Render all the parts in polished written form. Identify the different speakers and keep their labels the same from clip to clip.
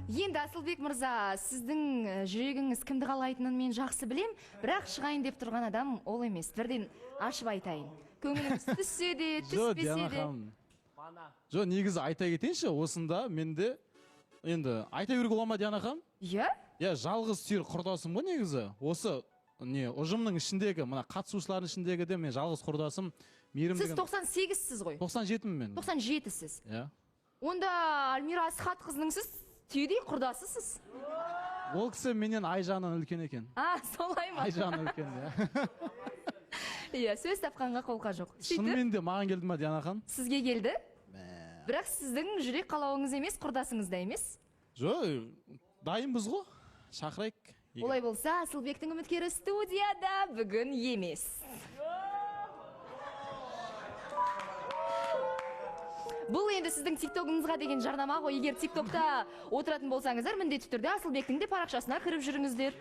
Speaker 1: Енді Асылбек мырза, сіздің жүрегіңіз кімді қалайтынын мен жақсы білем, бірақ шығайын деп тұрған адам ол емес. Бірден ашып айтайын. Көңіліңіз түссе де, түспесе де.
Speaker 2: Жоқ, негізі айта кетейінші, осында менде енді айта беруге бола ма, Диана ханым?
Speaker 1: Иә?
Speaker 2: Иә, жалғыз сүйір құрдасым ғой негізі. Осы не ұжымның ішіндегі, мына қатысушылардың ішіндегі де мен жалғыз құрдасым Мейірім
Speaker 1: Сіз
Speaker 2: деген.
Speaker 1: 98-сіз ғой?
Speaker 2: 97-мін мен.
Speaker 1: 97-сіз.
Speaker 2: Иә.
Speaker 1: Онда Альмира Асхатқызының сіз түйедей құрдасысыз.
Speaker 2: Ол кісі менен ай жағынан үлкен екен.
Speaker 1: А, солай ма?
Speaker 2: Ай жағынан үлкен, иә.
Speaker 1: Иә, сөз тапқанға қолқа жоқ. Сөйтіп,
Speaker 2: Шынымен де маған келді ма, Диана ханым?
Speaker 1: Сізге келді. Бірақ сіздің жүрек қалауыңыз емес, құрдасыңыз да емес.
Speaker 2: Жоқ, дайынбыз ғой. Шақырайық.
Speaker 1: Олай болса, Асылбектің үміткері студияда бүгін емес. Бұл енді сіздің тиктогыңызға деген жарнама ғой. Егер тиктокта отыратын болсаңыздар, міндетті түрде Асылбектің де парақшасына кіріп жүріңіздер.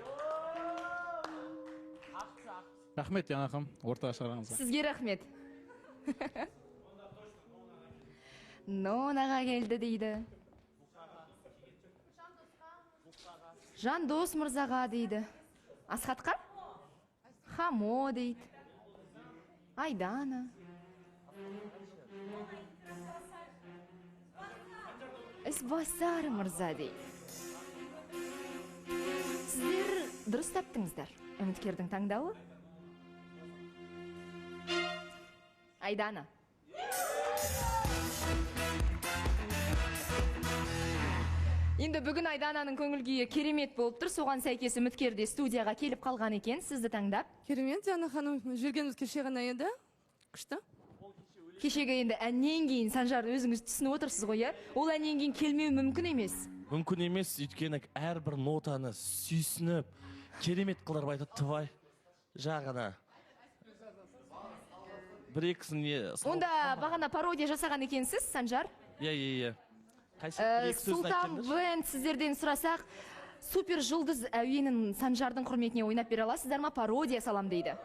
Speaker 2: Рахмет, Диана ханым, ортаға шығарғаныңызға.
Speaker 1: Сізге рахмет. Нонаға келді дейді. Жандос мырзаға дейді. Асхатқа? Хамо дейді. Айдана. Ізбасар мырза дейді. Сіздер дұрыс таптыңыздар. Үміткердің таңдауы? Айдана. Енді бүгін Айдананың көңіл күйі керемет болып тұр. Соған сәйкес үміткер де студияға келіп қалған екен, сізді таңдап.
Speaker 3: Керемет, Диана ханым, жүргеніміз кеше ғана еді. Күшті.
Speaker 1: Кешегі енді әннен кейін, Санжар, өзіңіз түсініп отырсыз ғой, иә? Ол әннен кейін келмеу мүмкін емес.
Speaker 4: Мүмкін емес, өйткені әрбір нотаны сүйсініп, керемет қылдырып айтады, твай жағына. Бір екісін не
Speaker 1: Онда бағана пародия жасаған екенсіз, Санжар.
Speaker 4: Иә, иә, иә. Қайсы бір екі сөзін
Speaker 1: Сұлтан
Speaker 4: айтып беріңдерші.
Speaker 1: Бенд, сіздерден сұрасақ, супер жұлдыз әуенін Санжардың құрметіне ойнап бере аласыздар ма? Пародия салам дейді.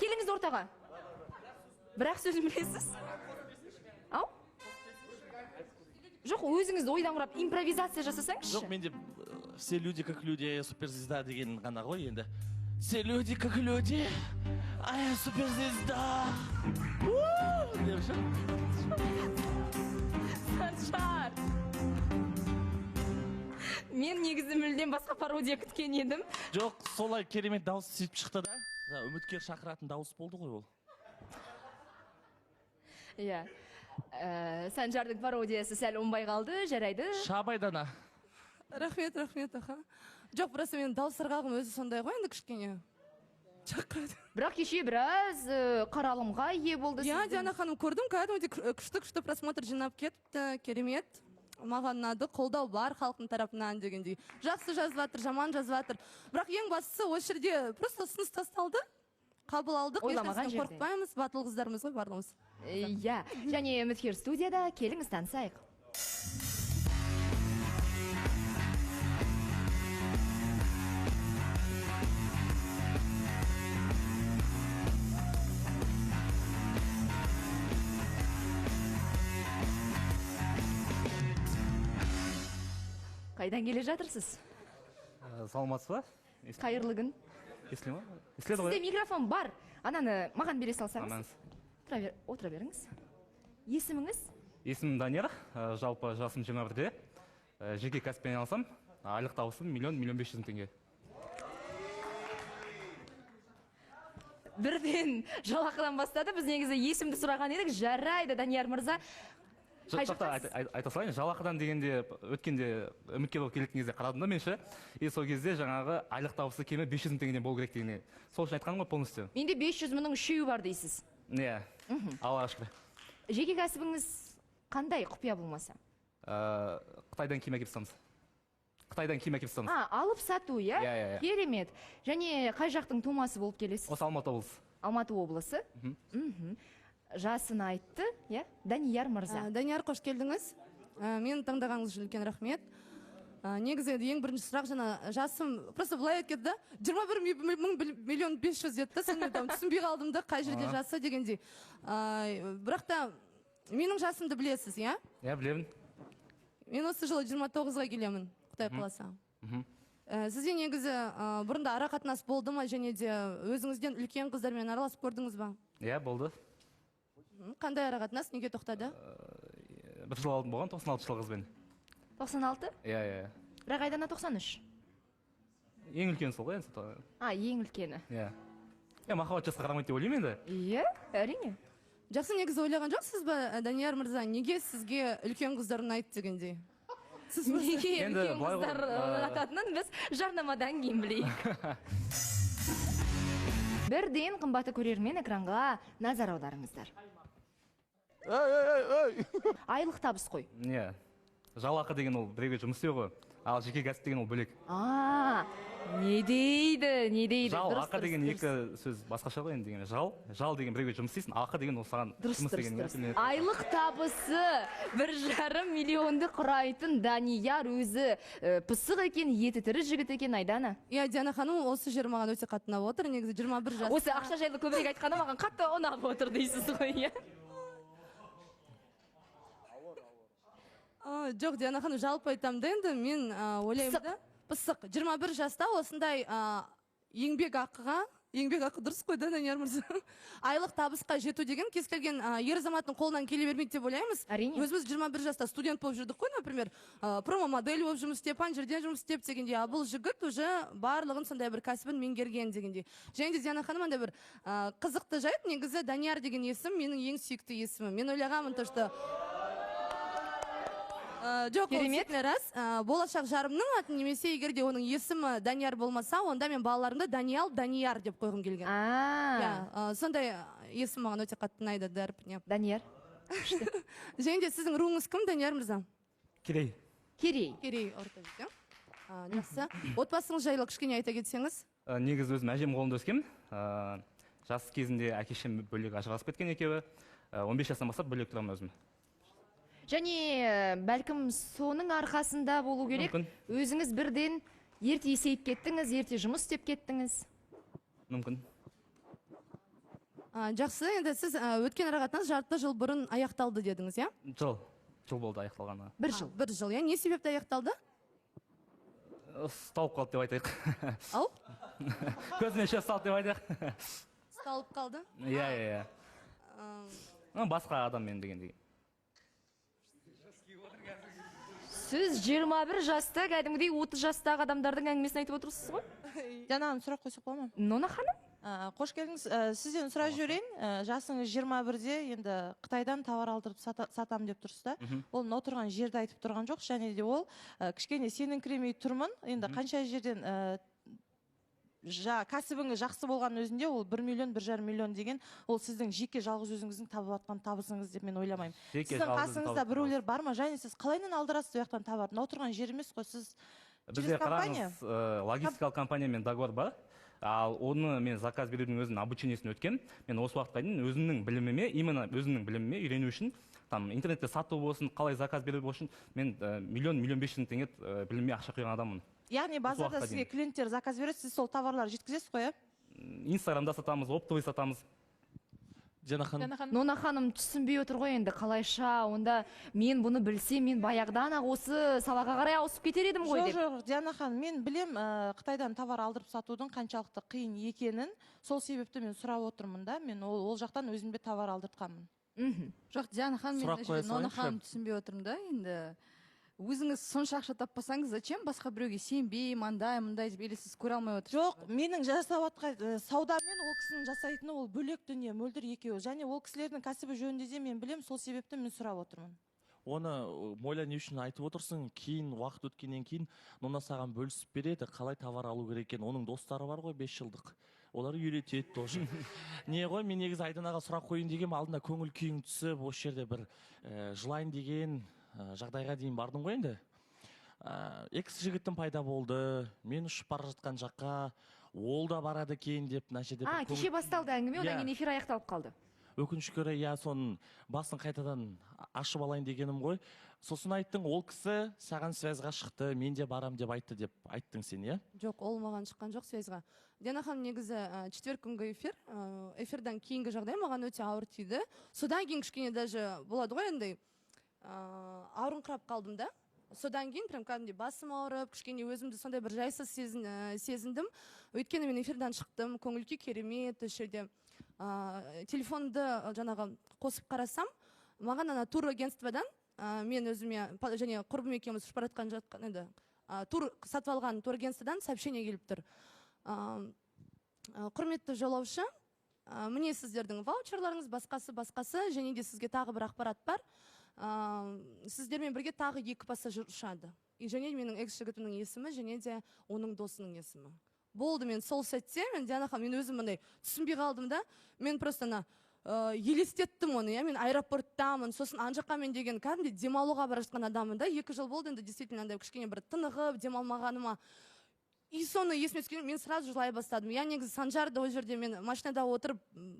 Speaker 1: Келіңіз ортаға. Бірақ сөзін білесіз? Ау? Жоқ, өзіңіз ойдан құрап импровизация жасасаңызшы.
Speaker 4: Жоқ, менде все люди как люди, а я суперзвезда деген ғана ғой енді. Все люди как люди, а я суперзвезда. У-у-у, деп ше.
Speaker 1: Санжар. Мен негізі мүлдем басқа пародия күткен едім.
Speaker 4: Жоқ, солай керемет дауыс сөйтіп шықты да. Жаңа үміткер шақыратын дауыс болды ғой ол.
Speaker 1: Иә. Санжардың пародиясы сәл оңбай қалды, жарайды.
Speaker 4: Шабайдана.
Speaker 3: Рахмет, рахмет, аха. Жоқ, просто менің дауыс ырғағым өзі сондай ғой енді кішкене. Шақырады.
Speaker 1: Бірақ кеше біраз қаралымға ие болды
Speaker 3: Иә,
Speaker 1: сіздің.
Speaker 3: Диана ханым, көрдім, кәдімгідей күшті-күшті просмотр жинап кетіпті, керемет. Маған ұнады, қолдау бар халықтың тарапынан дегендей. Жақсы жазып жатыр, жаман жазып жатыр. Бірақ ең бастысы осы жерде просто ұсыныс тасталды. Қабыл алдық,
Speaker 1: Ойламаған
Speaker 3: ешнәрседен
Speaker 1: жерден.
Speaker 3: қорықпаймыз, батыл қыздармыз ғой барлығымыз.
Speaker 1: Иә, және үміткер студияда, келіңіз танысайық. Қайдан келе жатырсыз?
Speaker 5: Саламатсыз ба?
Speaker 1: Қайырлы күн.
Speaker 5: Естіле ма? Естіледі ғой?
Speaker 1: Сізде микрофон бар. Ананы маған бере салсаңыз.
Speaker 5: Амансыз.
Speaker 1: Тұра бер, отыра беріңіз. Есіміңіз?
Speaker 5: Есімім Данияр. Жалпы жасым жиырма бірде. Жеке кәсіппен айналысамын. Айлық табысым миллион, миллион бес жүз мың теңге.
Speaker 1: Бірден жалақыдан бастады. Біз негізі есімді сұраған едік. Жарайды, Данияр мырза.
Speaker 5: Жоқ,
Speaker 1: Қай
Speaker 5: тоқта,
Speaker 1: жақтасыз?
Speaker 5: айта салайын, жалақыдан дегенде өткенде үміткер болып келетін кезде қарадым да мен ше. И сол кезде жаңағы айлық табысы кемі бес жүз мың теңгеден болу керек дегенде. Сол үшін айтқаным ғой полностью.
Speaker 1: Менде бес жүз мыңның үшеуі бар дейсіз.
Speaker 5: Иә. Аллаға шүкір.
Speaker 1: Жеке кәсібіңіз қандай, құпия болмаса?
Speaker 5: Қытайдан киім әкеліп сатамыз. Қытайдан киім әкеліп сатамыз.
Speaker 1: А, алып сату, иә?
Speaker 5: Иә, иә, иә.
Speaker 1: Керемет. Және қай жақтың тумасы болып келесіз?
Speaker 5: Осы Алматы облысы.
Speaker 1: Алматы облысы. Жасын айтты, иә? Данияр мырза.
Speaker 3: Данияр, қош келдіңіз. Мені таңдағаныңыз үшін үлкен рахмет. Негізі енді ең бірінші сұрақ жаңа жасым просто былай айтып кетті да, жиырма бір мың миллион бес жүз деді да, соны мен түсінбей қалдым да, қай жерде жасы дегендей. Бірақ та менің жасымды білесіз, иә?
Speaker 5: Иә, білемін.
Speaker 3: Мен осы жылы 29-ға келемін, құдай қаласа. Сізде негізі бұрында ара қатынас болды ма, және де өзіңізден үлкен қыздармен араласып көрдіңіз ба?
Speaker 5: Иә, болды.
Speaker 3: Қандай ара қатынас, неге тоқтады?
Speaker 5: Бір жыл алдын болған, 96 жылғы қызбен.
Speaker 1: 96?
Speaker 5: Иә, иә.
Speaker 1: Бірақ Айдана 93.
Speaker 5: Ең үлкені сол ғой енді.
Speaker 1: А, ең үлкені.
Speaker 5: Иә. Иә, махаббат жасқа қарамайды деп ойлаймын енді.
Speaker 1: Иә, әрине.
Speaker 3: Жақсы, негізі ойлаған жоқсыз ба, Данияр мырза, неге сізге үлкен қыздар ұнайды дегендей? Сіз
Speaker 1: Неге
Speaker 5: Енді
Speaker 1: үлкен
Speaker 5: былай ғой,
Speaker 1: қыздар ұнататынын біз жарнамадан кейін білейік. Бірден, қымбатты көрермен, экранға назар аударыңыздар.
Speaker 6: Ей, ей, ей, ей!
Speaker 1: Айлық табыс қой.
Speaker 5: Иә. Жалақы деген ол біреуге жұмыс істеу ғой. Ал жеке кәсіп деген ол бөлек.
Speaker 1: А, не дейді, не дейді?
Speaker 5: Жал,
Speaker 1: Дұрыс,
Speaker 5: ақы
Speaker 1: дұрыс,
Speaker 5: деген
Speaker 1: дұрыс.
Speaker 5: екі сөз басқаша ғой енді деген. Жал, жал деген біреуге жұмыс істейсің, ақы деген ол саған
Speaker 1: Дұрыс,
Speaker 5: жұмыс
Speaker 1: дұрыс,
Speaker 5: деген.
Speaker 1: дұрыс. Айлық табысы 1,5 миллионды құрайтын Данияр өзі пысық екен, еті тірі жігіт екен, Айдана.
Speaker 3: Иә, Диана ханым, осы жер маған өте қатты ұнап отыр. Негізі 21 жас.
Speaker 1: Осы ақша жайлы көбірек айтқаны маған қатты ұнап отыр дейсіз ғой, иә?
Speaker 3: Жоқ, Диана ханым, жалпы айтамын да, енді мен ойлаймын
Speaker 1: Пысық.
Speaker 3: да, пысық. 21 жаста осындай еңбек ақыға, еңбек ақы дұрыс қой да, Данияр мырза, айлық табысқа жету деген кез келген ер азаматтың қолынан келе бермейді деп ойлаймыз.
Speaker 1: Әрине.
Speaker 3: Өзіміз 21 жаста студент болып жүрдік қой, например, промо модель болып жұмыс істеп, ана жерден жұмыс істеп дегендей. А бұл жігіт уже барлығын сондай бір кәсібін меңгерген дегендей. Және де, Диана ханым, андай бір қызықты жайт: негізі Данияр деген есім менің ең сүйікті есімім. Мен ойлағанмын то, что жоқ, ол
Speaker 1: Керемет.
Speaker 3: действительно рас. Болашақ жарымның атын немесе егер де оның есімі Данияр болмаса, онда мен балаларымды Даниял, Данияр деп қойғым келген.
Speaker 1: А,
Speaker 3: Иә, сондай есім маған өте қатты ұнайды дәрпіне.
Speaker 1: Данияр.
Speaker 3: Және де сіздің руыңыз кім, Данияр мырза?
Speaker 5: Керей.
Speaker 1: Керей.
Speaker 3: Керей орта жүз, иә? Жақсы. Отбасыңыз жайлы кішкене айта кетсеңіз.
Speaker 5: Негізі өзім әжем қолында өскенмін. Жас кезінде әке шешем бөлек ажырасып кеткен екеуі. 15 жастан бастап бөлек тұрамын өзім.
Speaker 1: Және бәлкім соның арқасында болу керек.
Speaker 5: Мүмкін.
Speaker 1: Өзіңіз бірден ерте есейіп кеттіңіз, ерте жұмыс істеп кеттіңіз.
Speaker 5: Мүмкін.
Speaker 3: Жақсы, енді сіз өткен арақатынас жарты жыл бұрын аяқталды дедіңіз, иә?
Speaker 5: Жыл. Жыл болды аяқталғанына.
Speaker 1: Бір жыл.
Speaker 3: Бір жыл, иә? Не себепті аяқталды?
Speaker 5: Ұсталып қалды деп айтайық.
Speaker 3: Ау?
Speaker 5: Көзіме шөп салды деп айтайық.
Speaker 3: Ұсталып қалды.
Speaker 5: Иә, иә, иә. Ну, басқа адаммен дегендей.
Speaker 1: Сіз 21 жаста кәдімгідей 30 жастағы адамдардың әңгімесін айтып отырсыз ғой.
Speaker 7: Диана ханым, сұрақ қойсақ бола ма?
Speaker 1: Нона ханым?
Speaker 7: Қош келдіңіз. Сізден сұрап жіберейін. Жасыңыз 21-де, енді Қытайдан товар алдырып сатамын деп тұрсыз да. Ол мына отырған жерді айтып тұрған жоқ, және де ол кішкене сеніңкіремей тұрмын. Енді қанша жерден кәсібіңіз жақсы болған өзінде, ол 1 миллион, 1,5 миллион деген ол сіздің жеке жалғыз өзіңіздің табып жатқан табысыңыз деп мен ойламаймын.
Speaker 5: Жеке
Speaker 7: Сіздің
Speaker 5: жалғыз
Speaker 7: қасыңызда
Speaker 5: табыс.
Speaker 7: біреулер бар ма, және сіз қалайынан алдырасыз ол жақтан товарды? Мына отырған жер емес қой, сіз
Speaker 5: Бізде
Speaker 7: через компания?
Speaker 5: қараңыз, логистикалық компаниямен договор бар. Ал оны мен заказ берудің өзінің обучениесін өткен. Мен осы уақытқа дейін өзімнің біліміме, именно өзімнің біліміме үйрену үшін, там интернетте сату болсын, қалай заказ беру болсын, мен миллион, миллион бес жүз мың теңге біліміме ақша құйған адаммын.
Speaker 7: Яғни базарда
Speaker 5: уақытқа
Speaker 7: сізге
Speaker 5: дейін.
Speaker 7: клиенттер заказ береді, сіз сол товарларды жеткізесіз ғой, иә?
Speaker 5: Инстаграмда сатамыз, оптовый сатамыз.
Speaker 4: Диана ханым.
Speaker 8: Диана ханым.
Speaker 1: Нона ханым түсінбей отыр ғой енді, қалайша онда, мен бұны білсем, мен баяғыдан ақ осы салаға қарай ауысып кетер едім ғой
Speaker 7: Жоқ,
Speaker 1: деп.
Speaker 7: жоқ, Диана ханым, мен білем Қытайдан товар алдырып сатудың қаншалықты қиын екенін. Сол себепті мен сұрап отырмын да, мен ол жақтан өзім де товар алдыртқанмын.
Speaker 8: Жоқ, Диана ханым, мен
Speaker 6: Сұрақ
Speaker 8: мына
Speaker 6: қоя
Speaker 8: жерде Нона
Speaker 6: салайыншы.
Speaker 8: ханым түсінбей отырмын да. Енді өзіңіз сонша ақша таппасаңыз, зачем басқа біреуге сенбеймін, андай мындай деп, или сіз көре алмай отырсыз?
Speaker 7: Жоқ, менің жасап жатқан саудамен ол кісінің жасайтыны ол бөлек дүние, Мөлдір екеуі. Және ол кісілердің кәсібі жөнінде де мен білем, сол себепті мен сұрап отырмын.
Speaker 4: Оны Мойла, не үшін айтып отырсың? Кейін, уақыт өткеннен кейін Нона саған бөлісіп береді, қалай товар алу керек екенін. Оның достары бар ғой 5 жылдық, олар үйретеді тоже. Не ғой, мен негізі Айданаға сұрақ қояйын дегенмін. Алдында көңіл күйің түсіп, осы жерде бір жылайын деген жағдайға дейін бардың ғой енді. Экс жігітім пайда болды, мен ұшып бара жатқан жаққа ол да барады екен деп мына жерде бір
Speaker 1: А, кеше басталды әңгіме, одан
Speaker 4: Иә.
Speaker 1: кейін эфир аяқталып қалды.
Speaker 4: Өкінішке орай, иә, соның басын қайтадан ашып алайын дегенім ғой. Сосын айттың, ол кісі саған связьға шықты, мен де барам деп айтты деп айттың сен, иә?
Speaker 3: Жоқ, ол маған шыққан жоқ связьға, Диана ханым. Негізі четверг күнгі эфир, эфирдан кейінгі жағдай маған өте ауыр тиді. Содан кейін кішкене даже болады ғой андай, ауырыңқырап қалдым да. Содан кейін прям кәдімгідей басым ауырып, кішкене өзімді сондай бір жайсыз сезіндім. Өйткені мен эфирден шықтым, көңіл күй керемет. Осы жерде телефонды жаңағы қосып қарасам, маған ана турагентстводан, мен өзіме және құрбым екеуміз ұшып бара жатқан жатқан енді тур сатып алған турагентстводан сообщение келіп тұр: «Құрметті жолаушы, міне сіздердің ваучерларыңыз, басқасы, басқасы, және де сізге тағы бір ақпарат бар, сіздермен бірге тағы екі пассажир ұшады». И және менің экс жігітімнің есімі және де оның досының есімі болды. Мен сол сәтте, мен, Диана ханым, мен өзім мындай түсінбей қалдым да. Мен просто ана елестеттім оны, иә, мен аэропорттамын, сосын ана жаққа мен деген кәдімгідей демалуға бара жатқан адаммын да. 2 жыл болды енді, действительно, андай кішкене бір тынығып демалмағаныма. И соны есіме түскенде, мен сразу жылай бастадым. Я негізі Санжарды ол жерде, мен машинада отырып,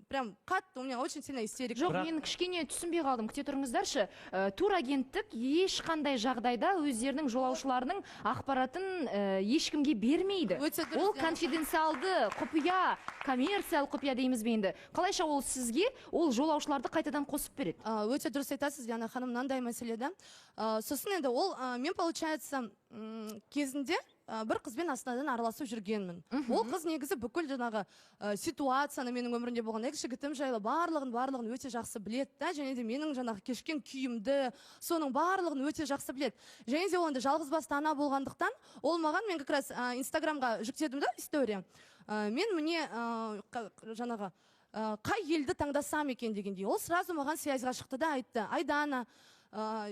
Speaker 3: прям қатты, у меня очень сильная истерика.
Speaker 1: Жоқ, мен кішкене түсінбей қалдым, күте тұрыңыздаршы. Турагенттік ешқандай жағдайда өздерінің жолаушыларының ақпаратын ешкімге бермейді.
Speaker 3: Өте дұрыс,
Speaker 1: Ол
Speaker 3: иә.
Speaker 1: конфиденциалды құпия, коммерциялық құпия дейміз бе енді. Қалайша ол сізге ол жолаушыларды қайтадан қосып береді?
Speaker 3: Өте дұрыс айтасыз, Диана ханым, мынандай мәселе да. Сосын енді ол мен, получается, кезінде бір қызбен Астанадан араласып жүргенмін. Ол қыз негізі бүкіл жаңағы ситуацияны, менің өмірімде болған экс жігітім жайлы барлығын, барлығын өте жақсы біледі да, және де менің жаңағы кешкен күйімді, соның барлығын өте жақсы біледі. Және де ол енді жалғыз басты ана болғандықтан, ол маған, мен как раз Инстаграмға жүктедім да история. Мен міне жаңағы қай елді таңдасам екен дегендей, ол сразу маған связьға шықты да, айтты: «Айдана,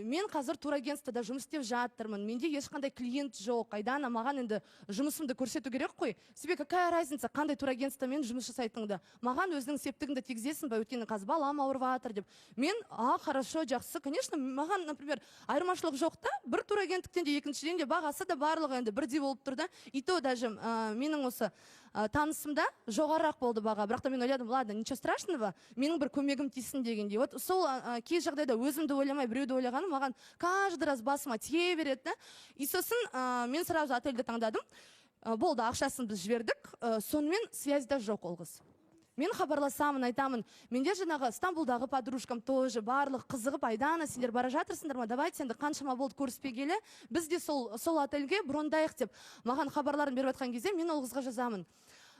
Speaker 3: мен қазір турагентствода жұмыс істеп жатырмын, менде ешқандай клиент жоқ. Айдана, маған енді жұмысымды көрсету керек қой. Тебе какая разница, қандай турагентствомен жұмыс жасайтыныңды, маған өзіңнің септігіңді тигізесің ба, өйткені қазір балам ауырып жатыр», — деп. Мен: «А, хорошо, жақсы, конечно, маған, например, айырмашылық жоқ та, бір турагенттіктен де, екіншіден де бағасы да, барлығы енді бірдей болып тұр да». И то даже менің осы танысымда жоғарырақ болды баға, бірақ та мен ойладым: ладно, ничего страшного, менің бір көмегім тисін дегендей. Вот сол кей жағдайда өзімді ойламай, біреуді ойлағаным маған каждый раз басыма тие береді да. И сосын мен сразу отельді таңдадым. Болды, ақшасын біз жібердік. Сонымен связьда жоқ ол қыз. Мен хабарласамын, айтамын, менде жаңағы Стамбулдағы подружкам тоже барлық қызығып: «Айдана, сендер бара жатырсыңдар ма? Давайте енді, қаншама болды көріспегелі, біз де сол отельге брондайық», — деп маған хабарларын беріп жатқан кезде, мен ол қызға жазамын: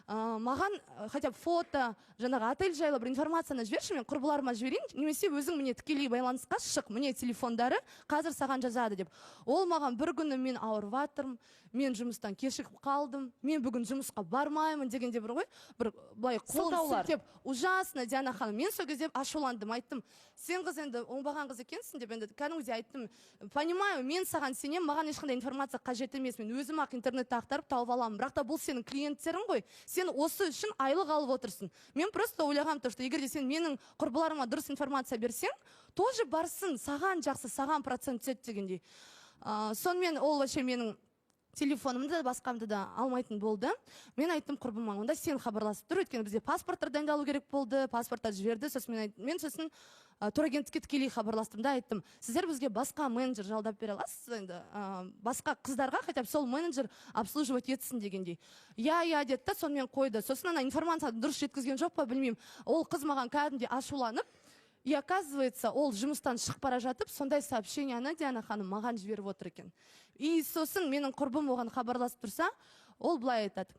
Speaker 3: «Маған хотя бы фото, жаңағы отель жайлы бір информацияны жіберші, мен құрбыларыма жіберейін, немесе өзің міне тікелей байланысқа шық, міне телефондары, қазір саған жазады», — деп. Ол маған бір күні: «Мен ауырып жатырмын, мен жұмыстан кешігіп қалдым, мен бүгін жұмысқа бармаймын», — дегенде бір ғой, бір былай қолын
Speaker 1: Сылтаулар.
Speaker 3: сілтеп. Ужасно, Диана ханым. Мен сол кезде ашуландым, айттым: «Сен, қыз, енді оңбаған қыз екенсің», — деп. Енді кәдімгідей айттым: «Понимаю, мен саған сенемін, маған ешқандай информация қажет емес, мен өзім ақ интернетте ақтарып тауып аламын, бірақ та бұл сенің клиенттерің ғой, сен осы үшін айлық алып отырсың. Мен просто ойлағанмын то, что егер де сен менің құрбыларыма дұрыс информация берсең, тоже барсын, саған жақсы, саған процент түседі», — дегендей. Сонымен ол вообще менің телефонымды да, басқамды да алмайтын болды. Мен айттым құрбыма: «Онда сен хабарласып тұр», өйткені бізде паспорттар дайындалу керек болды. Паспорттар жіберді. Сосын мен сосын турагенттікке тікелей хабарластым да, айттым: «Сіздер бізге басқа менеджер жалдап бере аласыз ба енді, басқа қыздарға хотя бы сол менеджер обслуживать етсін», — дегендей. «Иә, иә», — деді да, сонымен қойды. Сосын ана информацияны дұрыс жеткізген жоқ па, білмеймін, ол қыз маған кәдімгідей ашуланып. И оказывается, ол жұмыстан шығып бара жатып сондай сообщениені, Диана ханым, маған жіберіп отыр екен. И сосын менің құрбым оған хабарласып тұрса, ол былай айтады: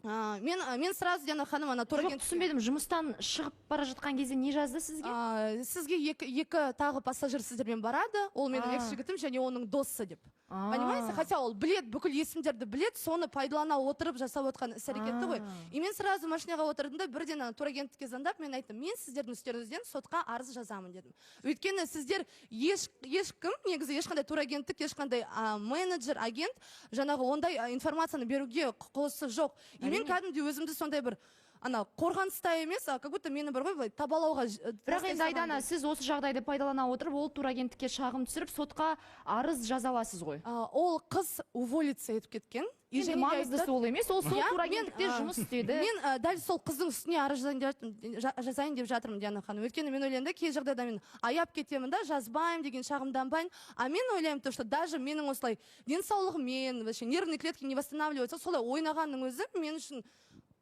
Speaker 3: мен сразу, Диана ханым, ана
Speaker 1: Жоқ,
Speaker 3: турагент
Speaker 1: түсінбедім, жұмыстан шығып бара жатқан кезде не жазды сізге?
Speaker 3: «Сізге екі тағы пассажир сіздермен барады, ол менің экс жігітім және оның досы», — деп. Понимаете, хотя ол білет, бүкіл есімдерді білет, соны пайдалана отырып жасап отқан іс әрекеті ғой. И мен сразу машинаға отырдым да, бірден ана турагенттікке звондап, мен айттым: «Мен сіздердің үстеріңізден сотқа арыз жазамын», — дедім. Өйткені сіздер ешкім негізі, ешқандай турагенттік, ешқандай менеджер, агент жаңағы ондай информацияны беруге құқысы жоқ. И мен кәдімгідей өзімді сондай бір ана қорғаныста емес, а как будто мені бір ғой былай табалауға
Speaker 1: Бірақ
Speaker 3: тастай
Speaker 1: енді, Айдана,
Speaker 3: салғандай.
Speaker 1: сіз осы жағдайды пайдалана отырып, ол турагенттікке шағым түсіріп, сотқа арыз жаза аласыз ғой.
Speaker 3: Ол қыз уволиться етіп кеткен. И
Speaker 1: Енді
Speaker 3: және де
Speaker 1: маңыздысы
Speaker 3: айтады-
Speaker 1: ол емес, ол сол
Speaker 3: Иә,
Speaker 1: турагенттікте жұмыс істеді.
Speaker 3: Мен дәл сол қыздың үстіне арыз жазайын деп жатырмын, жазайын деп жатырмын, Диана ханым. Өйткені мен ойлаймын да, кей жағдайда мен аяп кетемін да, жазбаймын деген, шағымданбаймын. А мен ойлаймын то, что даже менің осылай денсаулығыммен, вообще нервные клетки не восстанавливаются, солай ойнағанның өзі мен үшін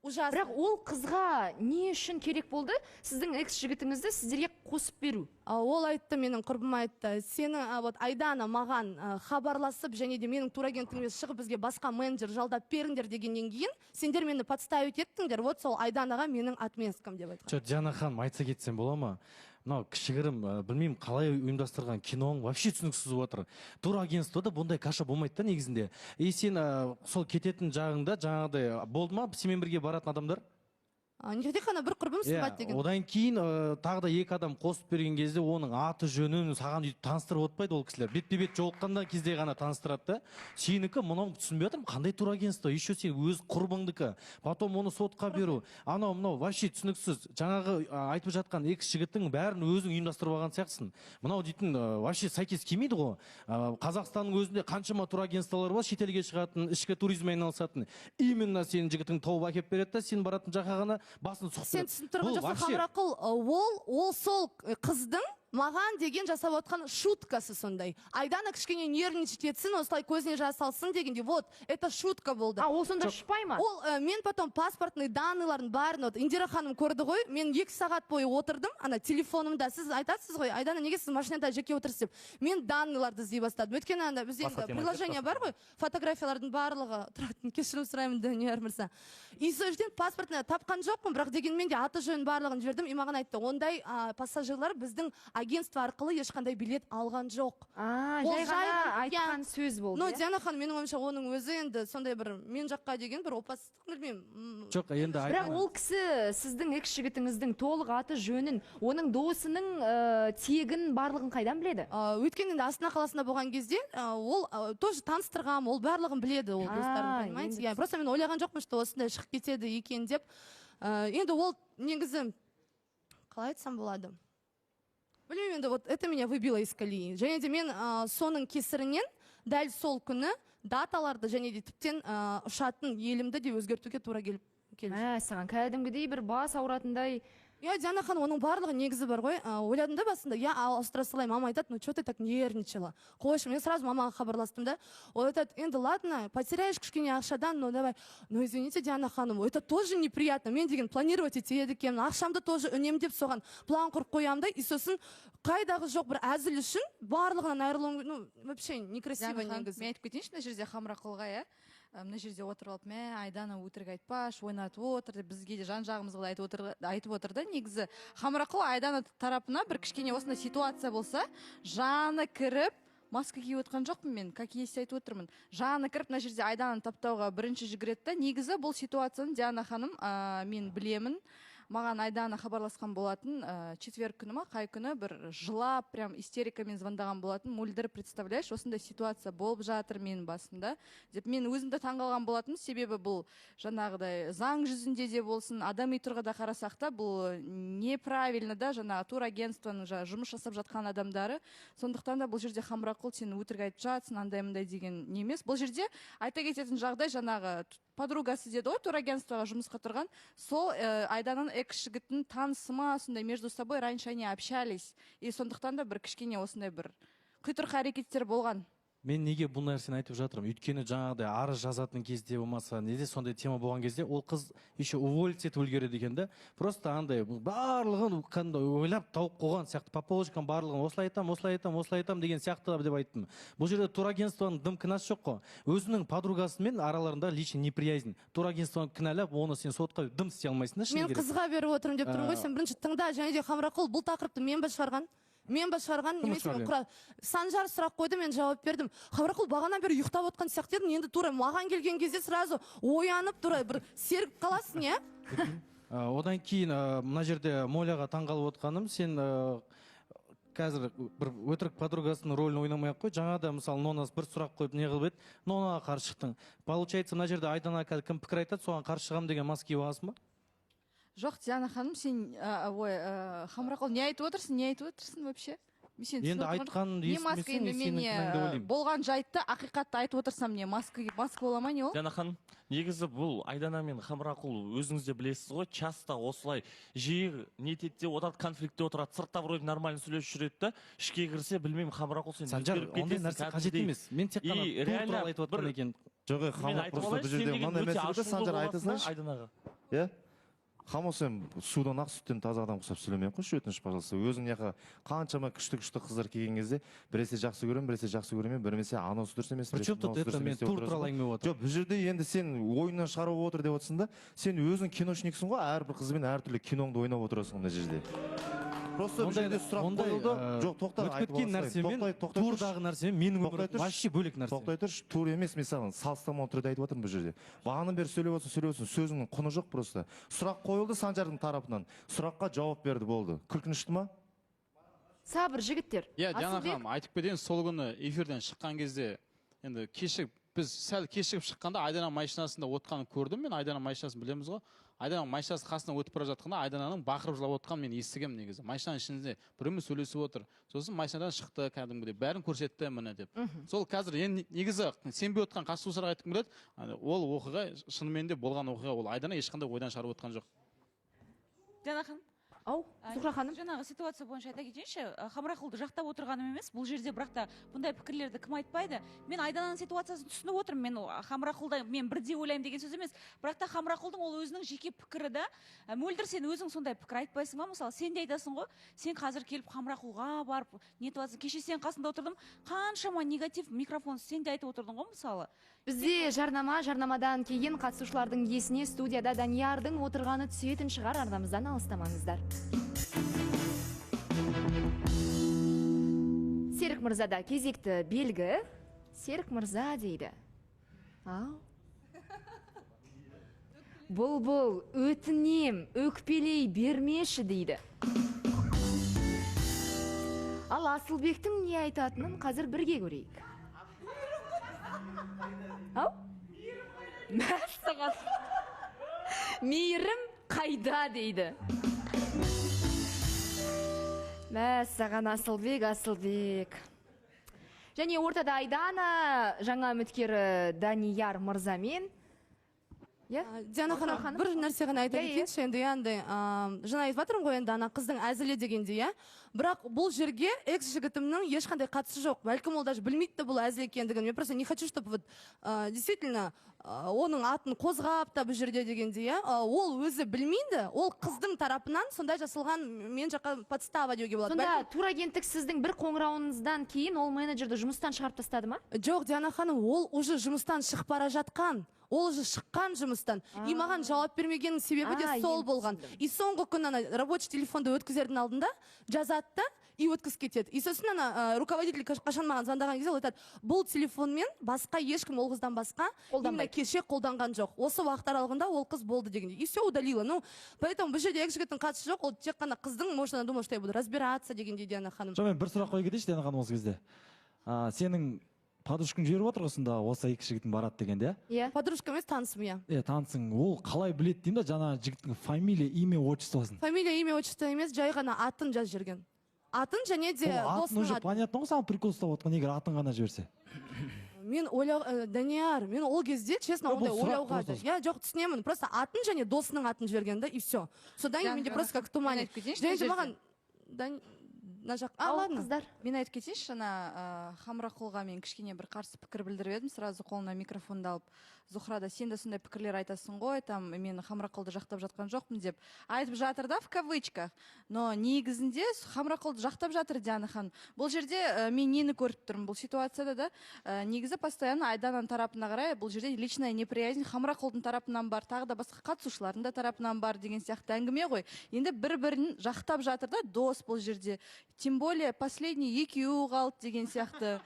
Speaker 3: Ужасно.
Speaker 1: Бірақ ол қызға не үшін керек болды сіздің экс жігітіңізді сіздерге қосып беру?
Speaker 3: Ол айтты, менің құрбым айтты, сені вот Айдана маған хабарласып және де менің турагентігіме шығып, бізге басқа менеджер жалдап беріңдер дегеннен кейін сендер мені подставить еттіңдер, вот сол Айданаға менің отместкам деп айтқан.
Speaker 9: Жоқ, Диана ханым, айтса кетсем бола ма? Мынау кішігірім, білмеймін, қалай ұйымдастырған киноң вообще түсініксіз болып отыр. Турагентствода бұндай каша болмайды да негізінде. И сен сол кететін жағыңда жаңағыдай болды ма, сенімен бірге баратын адамдар?
Speaker 3: Тек қана бір құрбым, Сымбат деген.
Speaker 9: Одан кейін тағы да екі адам қосып берген кезде оның аты жөнін саған өйтіп таныстырып отпайды ол кісілер. Бетпе бет жолыққанда кезде ғана таныстырады да. Сенікі мынау, түсінбей жатырмын, қандай турагентство? Еще сен өз құрбыңдікі. Потом оны сотқа беру. Анау мынау вообще түсініксіз. Жаңағы айтып жатқан экс жігіттің бәрін өзің ұйымдастырып алған сияқтысың. Мынау дейтін вообще сәйкес келмейді ғой. Қазақстанның өзінде қаншама турагентстволар бар, шетелге шығатын, ішкі туризммен айналысатын. Именно сенің жігітің тауып әкеліп береді да, сен баратын жаққа ғана басын сұқып
Speaker 3: Сен
Speaker 9: береді.
Speaker 3: түсініп тұрған
Speaker 9: Бұл
Speaker 3: жоқсың,
Speaker 9: вообще-
Speaker 3: Хамрақұл, ол сол қыздың маған деген жасап отқан шуткасы сондай. Айдана кішкене нервничать етсін, осылай көзіне жас алсын дегенде, вот, это шутка болды.
Speaker 1: А ол сонда ұшпай ма?
Speaker 3: Ол мен потом паспортный данныйлардың бәрін, вот, Индира ханым көрді ғой, мен 2 сағат бойы отырдым, ана телефонымда, сіз айтасыз ғой, Айдана, неге сіз машинада жеке отырсыз деп. Мен данныйларды іздей бастадым. Өйткені анда бізде
Speaker 5: Басқа
Speaker 3: енді
Speaker 5: тема.
Speaker 3: Приложение бар ғой, фотографиялардың барлығы тұратын, кешірім сұраймын, Данияр мырза. И сол жерден паспортны тапқан жоқпын, бірақ дегенмен де аты жөнін барлығын жібердім. И маған айтты, ондай пассажирлар біздің агентство арқылы ешқандай билет алған жоқ.
Speaker 1: А,
Speaker 3: Ол
Speaker 1: жай
Speaker 3: жай
Speaker 1: ғана
Speaker 3: ғана,
Speaker 1: айтқан сөз болды,
Speaker 3: Но
Speaker 1: иә?
Speaker 3: Диана ханым, менің ойымша, оның өзі енді сондай бір мен жаққа деген бір опасыздық, білмеймін.
Speaker 9: Жоқ, енді
Speaker 1: Бірақ
Speaker 9: айтайын.
Speaker 1: ол кісі сіздің экс жігітіңіздің толық аты жөнін, оның досының тегін, барлығын қайдан біледі?
Speaker 3: Өйткені енді Астана қаласында болған кезде ол тоже таныстырғанмын, ол барлығын біледі, ол
Speaker 1: А,
Speaker 3: достарын, понимаете?
Speaker 1: енді
Speaker 3: Иә, просто мен ойлаған жоқпын, что осындай шығып кетеді екен деп. Енді ол негізі, қалай айтсам болады, білмеймін енді, вот это меня выбило из колеи. Және де мен соның кесірінен дәл сол күні даталарды және де тіптен ұшатын елімді де өзгертуге тура келіп келді.
Speaker 1: Мә, саған кәдімгідей бір бас ауыратындай.
Speaker 3: Иә, Диана ханым, оның барлығы негізі бар ғой. Ойладым да басында, иә, ауыстыра салайын. Мама айтады: «Ну что ты так нервничала, қойшы». Мен сразу мамаға хабарластым да, ол айтады: «Енді ладно, потеряешь кішкене ақшадан, но давай». Ну извините, Диана ханым, это тоже неприятно. Мен деген планировать етеді екенмін, ақшамды тоже үнемдеп, соған план құрып қоямын да, и сосын қайдағы жоқ бір әзіл үшін барлығынан айырылуым, ну вообще некрасиво
Speaker 8: Диана ханым,
Speaker 3: негізі.
Speaker 8: Мен айтып кетейінші мына жерде Хамрақұлға, иә. Мына жерде отырып алып, мә, Айдана өтірік айтпашы, ойнатып отыр деп бізге де, жан жағымызға да айтып отыр, айтып отыр да. Негізі Хамрақұл Айдана тарапына бір кішкене осындай ситуация болса, жаны кіріп, маска киіп отқан жоқпын мен, как есть айтып отырмын, жаны кіріп мына жерде Айдананы таптауға бірінші жүгіреді да. Негізі бұл ситуацияны, Диана ханым, мен білемін. Маған Айдана хабарласқан болатын, четверг күні ма, қай күні, бір жылап, прям истерикамен звондаған болатын: «Мөлдір, представляешь, осындай ситуация болып жатыр менің басымда», — деп. Мен өзім де таңғалған болатынмын, себебі бұл жаңағыдай заң жүзінде де болсын, адами тұрғыда қарасақ та, бұл неправильно да, жаңағы турагентствоның жаңағы жұмыс жасап жатқан адамдары. Сондықтан да бұл жерде, Хамрақұл, сен өтірік айтып жатсың, андай мындай деген не емес. Бұл жерде айта кететін жағдай, жаңағы подругасы деді ғой, турагентствоға жұмысқа тұрған, сол Айдананың экс жігітінің танысы ма, сондай, между собой раньше они общались, и сондықтан да бір кішкене осындай бір құйтырқы әрекеттер болған.
Speaker 9: Мен неге бұл нәрсені айтып жатырмын? Өйткені жаңағыдай арыз жазатын кезде, болмаса неде сондай тема болған кезде, ол қыз еще уволиться етіп үлгереді екен да. Просто андай барлығын кәдімгі ойлап тауып қойған сияқты, по полочкам барлығын, осылай айтамын, осылай айтамын, осылай айтамын деген сияқты деп айттым. Бұл жерде турагентствоның дым кінәсі жоқ қой, өзінің подругасымен араларында личный неприязнь. Турагентствоны кінәлап, оны сен сотқа дым істей алмайсың да, шыны
Speaker 3: Мен
Speaker 9: керек.
Speaker 3: қызға беріп отырмын деп тұрмын ғой. Сен бірінші тыңда. Және де, Хамрақұл, бұл тақырыпты мен бе шығарған, мен ба шығарған?
Speaker 9: Кім
Speaker 3: Немесе мен
Speaker 9: шығарған?
Speaker 3: Санжар сұрақ қойды, мен жауап бердім. Хамрақұл, бағанадан бері ұйықтап отқан сияқты едің, енді тура маған келген кезде сразу оянып, тура бір сергіп қаласың, иә.
Speaker 9: Одан кейін мына жерде Моляға таңғалып отқаным, сен қазір бір өтірік подругасының рөлін ойнамай ақ қой. Жаңа да, мысалы, Нона бір сұрақ қойып, не қылып еді, Нонаға қарсы шықтың. Получается, мына жерде Айдана қазір кім пікір айтады, соған қарсы шығамын деген маска киіп алғансың ба?
Speaker 8: Жоқ, Диана ханым, сен ой, Хамрақұл, не айтып отырсың, не айтып отырсың вообще? Мен сені
Speaker 9: Енді
Speaker 8: түсініп отырған
Speaker 9: айтқаныңды
Speaker 8: не маска
Speaker 9: естімесең,
Speaker 8: енді
Speaker 9: мен
Speaker 8: мен
Speaker 9: сенің
Speaker 8: не
Speaker 9: кінәң деп ойлаймын.
Speaker 8: Болған жайтты, ақиқатты айтып отырсам, не маска, маска бола ма, не ол?
Speaker 4: Диана ханым, негізі бұл Айдана мен Хамрақұл, өзіңіз де білесіз ғой, часто осылай жиі нетеді де отырады, конфликтте отырады. Сыртта вроде нормально сөйлесіп жүреді да, ішке кірсе, білмеймін, Хамрақұл, сен
Speaker 9: Санжар,
Speaker 4: өзгеріп
Speaker 9: ондай
Speaker 4: кетесің
Speaker 9: нәрсе қажет
Speaker 4: кәдімгідей.
Speaker 9: емес. Мен тек қана
Speaker 4: И
Speaker 9: тур
Speaker 4: реально
Speaker 9: туралы айтып отқан
Speaker 4: бір-
Speaker 9: екен.
Speaker 6: Жоқ,
Speaker 4: Мен
Speaker 6: Хамрақ,
Speaker 4: айтып
Speaker 6: просто
Speaker 4: алайыншы,
Speaker 6: бұл жерде
Speaker 4: сен деген
Speaker 6: мынандай
Speaker 4: өте
Speaker 6: мәселе да,
Speaker 4: ашулы
Speaker 6: Санжар, айта
Speaker 4: боласың да
Speaker 6: салайыншы.
Speaker 4: Айданаға.
Speaker 10: Иә? Хамо, сен судан ақ, сүттен таза адам ұқсап сөйлемей ақ қойшы, өтініш, пожалуйста. Өзің мына қаншама күшті күшті қыздар келген кезде, біресе жақсы көремін, біресе жақсы көремін, біресе анаусы дұрыс емес.
Speaker 9: Причем тут это? Мен тур туралы әңгіме болып.
Speaker 10: Жоқ, бұл жерде енді сен ойыннан шығарып отыр деп отырсың да. Сен өзің киношниксің ғой, әрбір қызбен әртүрлі киноңды ойнап отырасың мына жерде. Просто бұл жерде сұрақ қойылды. Жоқ, тоқта.
Speaker 9: Өтіп кеткен нәрсемен, турдағы нәрсемен менің өмірім вообще бөлек нәрсе.
Speaker 10: Тоқтай тұршы, тур емес, мен саған салыстырмалы түрде айтып отырмын бұл жерде. Бағанадан бері сөйлеп отырсың, сөйлеп отырсың, сөзіңнің құны жоқ просто. Сұрақ қойылды Санжардың тарапынан. Сұраққа жауап берді, болды. Күлкінішті ма?
Speaker 1: Сабыр, жігіттер.
Speaker 2: Иә, Диана ханым, айтып кетейін, сол күні эфирден шыққан кезде, енді кешігіп, біз сәл кешігіп шыққанда Айдана машинасында отқанын көрдім мен. Айдана машинасын білеміз ғой. Айдана машинасы қасынан өтіп бара жатқанда Айдананың бақырып жылап отқанын мен естігемін негізі. Машинаның ішінде біреумен сөйлесіп отыр. Сосын машинадан шықты кәдімгідей, бәрін көрсетті міне деп. Сол қазір енді негізі сенбей отқан қатысушыларға айтқым келеді, ол оқиға шынымен де болған оқиға, ол Айдана ешқандай ойдан шығарып отқан жоқ.
Speaker 11: Диана ханым.
Speaker 1: Ау, Зухра ханым.
Speaker 11: Жаңағы ситуация бойынша айта кетейінші, Хамрақұлды жақтап отырғаным емес, бұл жерде, бірақ та бұндай пікірлерді кім айтпайды? Мен Айдананың ситуациясын түсініп отырмын, мен Хамрақұлда мен бірдей ойлаймын деген сөз емес, бірақ та Хамрақұлдың ол өзінің жеке пікірі да. Мөлдір, сен өзің сондай пікір айтпайсың ба? Мысалы, сен де айтасың ғой, сен қазір келіп Хамрақұлға барып нетіп жатсың. Кеше сен қасында отырдым, қаншама негатив микрофон сен де айтып отырдың ғой мысалы.
Speaker 1: Бізде жарнама, жарнамадан кейін қатысушылардың есіне студияда Даниярдың отырғаны түсетін шығар, арнамыздан алыстамаңыздар. Серік мырзада кезекті белгі. Серік мырза дейді. Ау. Бұлбұл, өтінем, өкпелей бермеші дейді. Ал Асылбектің не айтатынын қазір бірге көрейік. Ау? Мәссаған. Мейірім қайда дейді. Мәссаған, Асылбек, Асылбек. Және ортада Айдана, жаңа үміткері Данияр мырзамен.
Speaker 3: Диана ханым, бір нәрсе ғана айта кетейінші, енді андай, жаңа айтып жатырмын ғой енді ана қыздың әзілі дегенде, иә. Бірақ бұл жерге экс жігітімнің ешқандай қатысы жоқ. Бәлкім ол даже білмейді де бұл әзіл екендігін. Мен просто не хочу, чтобы вот действительно оның атын қозғап та бұл жерде дегенде, иә. Ол өзі білмейді, ол қыздың тарапынан сондай жасалған мен жаққа подстава деуге болады.
Speaker 1: Сонда турагенттік сіздің бір қоңырауыңыздан кейін ол менеджерді жұмыстан шығарып тастады ма?
Speaker 3: Жоқ, Диана ханым, ол уже жұмыстан шығып бара жатқан. Ол уже шыққан жұмыстан. И маған жауап бермегеннің себебі де сол болған. И соңғы күн ана рабочий телефонды өткізердің алдында жазады да и өткізіп кетеді. И сосын ана руководитель қашан маған звондаған кезде ол айтады, бұл телефонмен басқа ешкім ол қыздан басқа именно кеше қолданған жоқ. Осы уақыт аралығында ол қыз болды дегенде. И все удалила. Ну, поэтому бұл жерде екі жігіттің қатысы жоқ. Ол тек қана қыздың, может, она думала, что я буду разбираться дегенде, Диана ханым.
Speaker 12: Жоқ, мен бір сұрақ қоя кетейінші, Диана ханым, осы кезде. Сенің подружкаң жіберіп отыр ғой сонда, осы екі жігітің барады дегенде,
Speaker 1: иә?
Speaker 3: Подружка емес, танысым, иә.
Speaker 12: Иә, танысың. Ол қалай біледі деймін да, жаңа жігіттің фамилия, имя, отчествосын.
Speaker 3: Фамилия, имя, отчество емес, жай ғана атын жазып жіберген. Атын және де
Speaker 12: досының атын. Уже понятно ғой, саған прикол ұстап отқан, егер атын ғана жіберсе.
Speaker 3: Мен ойлау, Данияр, мен ол кезде, честно, ондай ойлауға да. Иә, жоқ, түсінемін. Просто атын және досының атын жіберген да, и все. Содан кейін менде просто как в тумане. Және де маған мына жақ. А, ладно.
Speaker 1: Қыздар.
Speaker 8: Мен айтып кетейінші, жаңа Хамрақұлға мен кішкене бір қарсы пікір білдіріп едім, сразу қолына микрофонды алып. Зухра да, сен де сондай пікірлер айтасың ғой, там мен Хамрақұлды жақтап жатқан жоқпын деп айтып жатыр да, в кавычках. Но негізінде Хамрақұлды жақтап жатыр Диана ханым. Бұл жерде мен нені көріп тұрмын бұл ситуацияда да, негізі постоянно Айдананың тарапына қарай бұл жерде личная неприязнь Хамрақұлдың тарапынан бар, тағы да басқа қатысушылардың да тарапынан бар деген сияқты әңгіме ғой. Енді бір-бірін жақтап жатыр да, дос бұл жерде. Тем более последний екеуі қалды деген сияқты.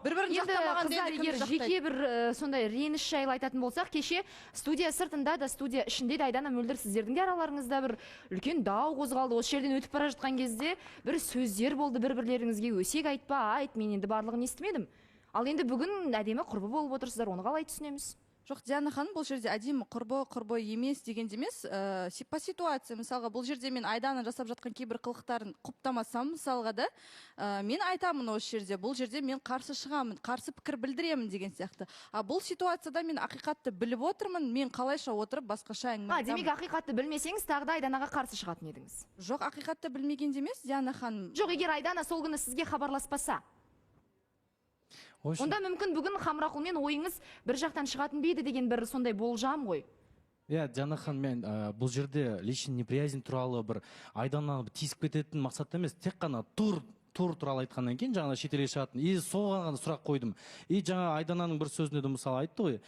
Speaker 8: Бір-бірін жақтамаған
Speaker 1: қыздар, егер жеке бір сондай реніш жайлы айтатын болсақ, кеше студия сыртында да, студия ішінде де Айдана, Мөлдір, сіздердің де араларыңызда бір үлкен дау қозғалды. Осы жерден өтіп бара жатқан кезде бір сөздер болды, бір-бірлеріңізге өсек айтпа, айт, мен енді барлығын естімедім. Ал енді бүгін әдемі құрбы болып отырсыздар, оны қалай түсінеміз?
Speaker 8: Жоқ, Диана ханым, бұл жерде әдемі құрбы емес дегенде емес, по ситуация, мысалға, бұл жерде мен Айдана жасап жатқан кейбір қылықтарын құптамасам, мысалға да, мен айтамын осы жерде, бұл жерде мен қарсы шығамын, қарсы пікір білдіремін деген сияқты. А бұл ситуацияда мен ақиқатты біліп отырмын, мен қалайша отырып басқаша әңгіме айтамын.
Speaker 1: Демек, ақиқатты білмесеңіз, тағы да Айданаға қарсы шығатын едіңіз.
Speaker 8: Жоқ, ақиқатты білмегенде емес, Диана ханым.
Speaker 1: Жоқ, егер Айдана сол күні сізге хабарласпаса, онда мүмкін бүгін Хамрақұлмен ойыңыз бір жақтан шығатын бейді деген бір сондай болжам ғой.
Speaker 9: Иә, Диана ханым, мен бұл жерде личный неприязнь туралы, бір Айдананы тиісіп кететін мақсатта емес, тек қана тур туралы айтқаннан кейін, жаңа шетелге шығатын, и соған ғана сұрақ қойдым. И жаңа Айдананың бір сөзінде де, мысалы, айтты ғой,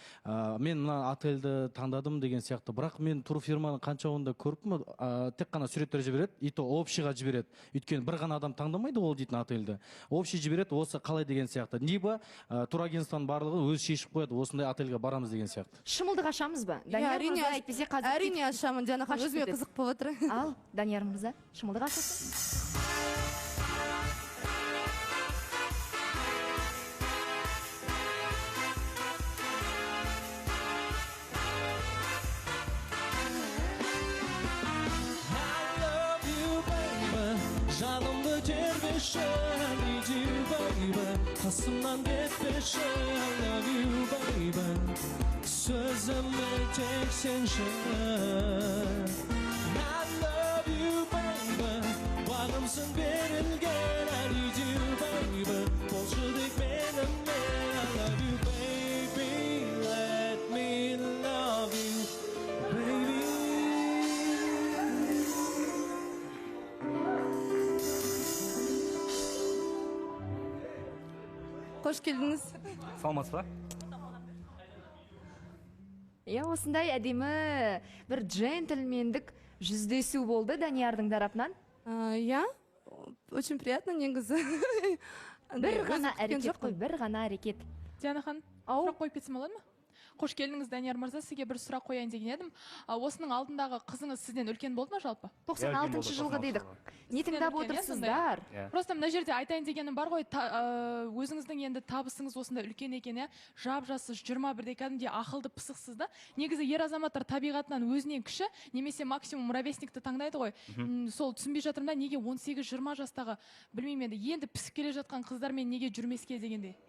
Speaker 9: мен мына отельді таңдадым деген сияқты. Бірақ мен турфирманы қанша онда көріппін, тек қана суреттер жібереді, и то общий ға жібереді, өйткені бір ғана адам таңдамайды ол дейтін отельді, общий жібереді, осы қалай деген сияқты. Либо турагентствоның барлығы өзі шешіп қояды, осындай отельге барамыз деген сияқты.
Speaker 1: Шымылдық ашамыз ба?
Speaker 3: Иә,
Speaker 1: Данияр
Speaker 3: әрине,
Speaker 1: мырза, әйтпесе қазір
Speaker 3: әрине ашамын, Диана ханым,
Speaker 1: қашып
Speaker 3: өзіме
Speaker 1: кетеді.
Speaker 3: қызық болып отыр.
Speaker 1: Ал, Данияр мырза, шымылдық ашылсын.
Speaker 13: I love you, baby. Жанымды тербеші. I need you, baby. Қасымнан кетпеші. I love you, baby. Сөзіме тек сенші. I love you, baby. Бағымсың берілген. I need you, baby. Болшы тек менімен. I love you, baby. Let me love you, baby.
Speaker 3: Қош келдіңіз.
Speaker 5: Саламатсыз ба?
Speaker 1: Иә, осындай әдемі бір джентльмендік жүздесу болды Даниярдың тарапынан.
Speaker 3: Иә, очень приятно негізі.
Speaker 1: Бір
Speaker 3: Өзім
Speaker 1: ғана
Speaker 3: күткен
Speaker 1: әрекет
Speaker 3: жоқпын.
Speaker 1: қой, бір ғана әрекет.
Speaker 14: Диана ханым, сұрақ қойып кетсем болады ма? Қош келдіңіз, Данияр мырза. Сізге бір сұрақ қояйын деген едім. Осының алдындағы қызыңыз сізден үлкен болды ма жалпы?
Speaker 1: 96 жылғы дедік. Не
Speaker 14: Сізден
Speaker 1: тыңдап
Speaker 14: үлкен, иә, сондай?
Speaker 1: отырсыздар?
Speaker 5: Иә.
Speaker 14: Просто мына жерде айтайын дегенім бар ғой, өзіңіздің енді табысыңыз осындай үлкен екен, иә, жап жассыз, 21-де, кәдімгідей ақылды, пысықсыз да. Негізі ер азаматтар табиғатынан өзінен кіші немесе максимум ровесник ті таңдайды ғой. Сол түсінбей жатырмын да, неге 18-20 жастағы, білмеймін енді, енді пісіп келе жатқан қыздармен неге жүрмеске дегендей.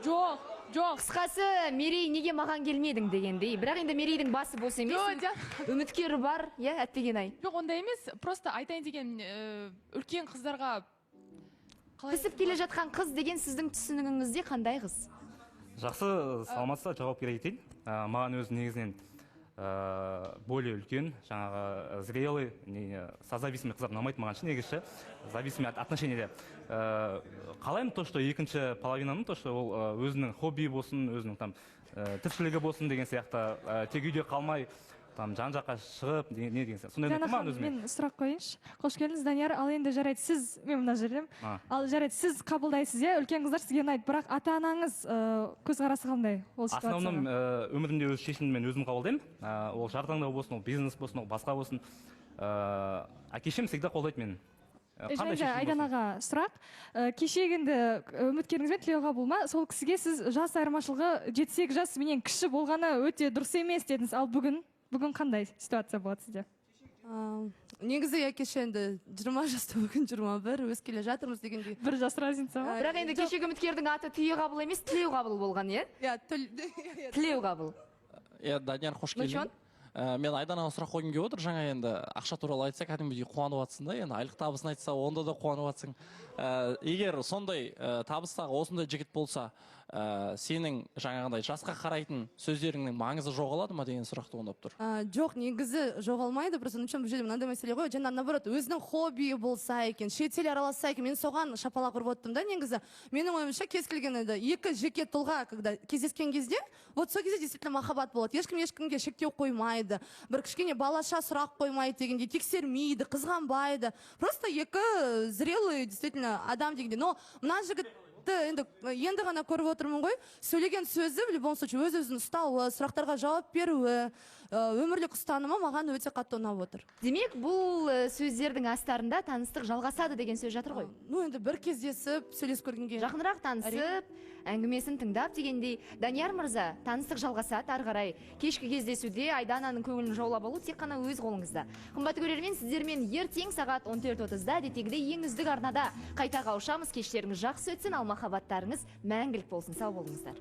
Speaker 14: Жоқ, жоқ.
Speaker 1: Қысқасы, Мерей, неге маған келмедің дегендей. Бірақ енді Мерейдің басы бос емес.
Speaker 14: Жоқ, Диана.
Speaker 1: Үміткері бар, иә, әттеген ай.
Speaker 14: Жоқ, ондай емес. Просто айтайын деген, үлкен қыздарға қалай.
Speaker 1: Пісіп келе жатқан қыз деген сіздің түсінігіңізде қандай қыз?
Speaker 5: Жақсы, саламатсыз ба, жауап бере кетейін. Маған өзі негізінен более үлкен, жаңағы зрелый, не, созависимый қыздар ұнамайды маған ше, негізі ше, зависимый отношение де. Қалаймын то, что екінші половина ның, то, что ол өзінің хобби болсын, өзінің там тіршілігі болсын деген сияқты, тек үйде қалмай, там жан жаққа шығып, не деген сияқты. Сондай
Speaker 15: Диана
Speaker 5: ұнайды маған
Speaker 15: ханым,
Speaker 5: өзіме.
Speaker 15: мен сұрақ қояйыншы. Қош келдіңіз, Данияр. Ал енді жарайды, сіз, мен мына жердемін. Ал жарайды, сіз қабылдайсыз, иә, үлкен қыздар сізге ұнайды, бірақ ата анаңыз көзқарасы қандай ол
Speaker 5: Основном
Speaker 15: ситуацияға?
Speaker 5: Өмірімде өз шешімімді мен өзім қабылдаймын. Ол жар таңдау болсын, ол бизнес болсын, ол басқа болсын. Әке шешем всегда қолдайды мені. Қандай
Speaker 15: Және де
Speaker 5: шешім болсын.
Speaker 15: Айданаға сұрақ. Кешегі енді үміткеріңізбен, Тілеуқабыл ма, сол кісіге сіз жас айырмашылығы 7-8 жас менен кіші болғаны өте дұрыс емес дедіңіз. Ал бүгін қандай ситуация болады сізде?
Speaker 3: Негізі, иә, кеше енді 20 жаста, бүгін 21, өсіп келе жатырмыз дегендей.
Speaker 15: Бір жас разница ма?
Speaker 1: Бірақ енді кешегі үміткердің аты Түйеқабыл емес, Тілеуқабыл болған, иә?
Speaker 3: Иә.
Speaker 1: Тілеуқабыл.
Speaker 16: Иә, Данияр, қош
Speaker 1: Ну,
Speaker 16: келдің.
Speaker 1: чё?
Speaker 16: Мен Айданаға сұрақ қойғым келіп отыр. Жаңа енді ақша туралы айтса, кәдімгідей қуанып жатсың да, енді айлық табысын айтса, онда да қуанып жатсың. Егер сондай табыстағы осындай жігіт болса, сенің жаңағындай жасқа қарайтын сөздеріңнің маңызы жоғалады ма деген сұрақ туындап тұр.
Speaker 3: Жоқ, негізі жоғалмайды. Просто ну бұл жерде мынандай мәселе ғой, жаңа наоборот өзінің хоббиі болса екен, шетел араласса екен, мен соған шапалақ ұрып отырмын да. Негізі менің ойымша, кез келген енді екі жеке тұлға когда кездескен кезде, вот сол кезде действительно махаббат болады. Ешкім ешкімге шектеу қоймайды, бір кішкене балаша сұрақ қоймайды дегендей, тексермейді, қызғанбайды, просто екі зрелый действительно адам дегендей. Но мына жігіт енді ғана көріп отырмын ғой, сөйлеген сөзі, в любом случае өз өзін ұстауы, сұрақтарға жауап беруі, өмірлік ұстанымы маған өте қатты ұнап отыр.
Speaker 1: Демек, бұл сөздердің астарында таныстық жалғасады деген сөз жатыр ғой.
Speaker 3: Ну, енді бір кездесіп, сөйлесіп көргенге.
Speaker 1: Жақынырақ танысып, әңгімесін тыңдап дегендей. Данияр мырза, таныстық жалғасады ары қарай. Кешкі кездесуде Айдананың көңілін жаулап алу тек қана өз қолыңызда. Қымбатты көрермен, сіздермен ертең сағат 14:30-да әдеттегідей ең үздік арнада қайта қауышамыз. Кештеріңіз жақсы өтсін, ал махаббаттарыңыз мәңгілік болсын. Сау болыңыздар.